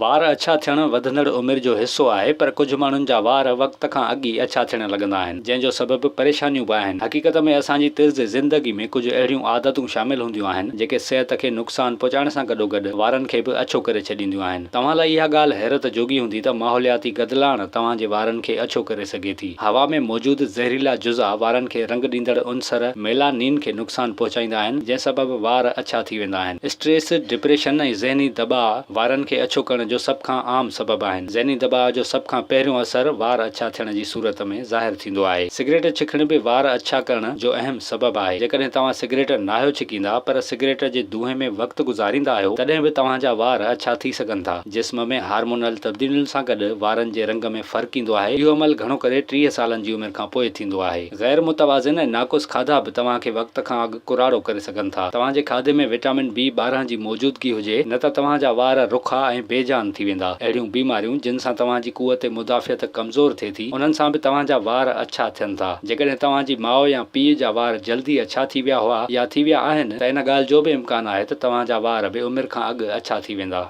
وار اڇا ٿيڻ وڌندڙ عمر جو حصو آهي پر ڪجهه ماڻهن جا وار وقت کان اڳ ئي اڇا ٿيڻ لڳندا آهن جنهن جو سبب پريشانيون به آهن. حقيقت ۾ اسان جي طرز زندگي ۾ ڪجهه اهڙيون عادتون شامل هونديون آهن جيڪي صحت کي نقصان پهچائڻ سان گڏوگڏ وارن کي به اڇو ڪري ڇڏينديون آهن. توهان لاء اها ڳالهه حيرت جوڳي هوندي ته ماحولياتي گدلاڻ توهان جي وارن کي اڇو ڪري سگهي ٿي. هوا ۾ موجود زهريلا جزا وارن کي رنگ ڏيندڙ عنصر ميلانين کي نقصان پهچائيندا آهن جنهن سبب وار اڇا ٿي ويندا آهن. اسٽريس، ڊپريشن ۽ ذهني دٻاء وارن کي اڇو ڪرڻ جو سڀ کان عام سبب آهن. ذهني دٻاء جو سڀ کان پهريون اثر وار اڇا ٿيڻ جي صورت ۾ ظاهر ٿيندو آهي. سگريٽ ڇڪڻ به وار اڇا ڪرڻ جو اهم سبب آهي. جيڪڏهن توهان سگريٽ ناهيو ڇڪيندا پر سگريٽ جي دونهين ۾ وقت گذاريندا آهيو تڏهن به توهان جا وار اڇا ٿي سگهن ٿا. جسم ۾ هارمونل تبديلين سان گڏ وارن جي رنگ ۾ فرق ايندو آهي. اهو عمل گهڻو ڪري 30 سالن جي عمر کان پوء ٿيندو آهي. غير متوازن ۽ ناقص کاڌا به توهان کي وقت کان اڳ ڪراڙو ڪري سگهن ٿا. توهان جي کاڌي ۾ وٽامن بي 12 جي موجودگي هجي نه ته توهان جا وار رکا ۽ بي جان ٿي ويندا. اهڙيون بيماريون جن سان توهان جي قوت مدافعت ڪمزور ٿئي ٿي انهن سان به توهان جا وار اڇا ٿين ٿا. جيڪڏهن توهان جي ماء يا پيء جا وار جلدي اڇا ٿي ويا هئا يا ٿي ويا آهن ته ان ڳالهه جو به امڪان آهي ته توهان جا وار به عمر کان اڳ اڇا ٿي ويندا.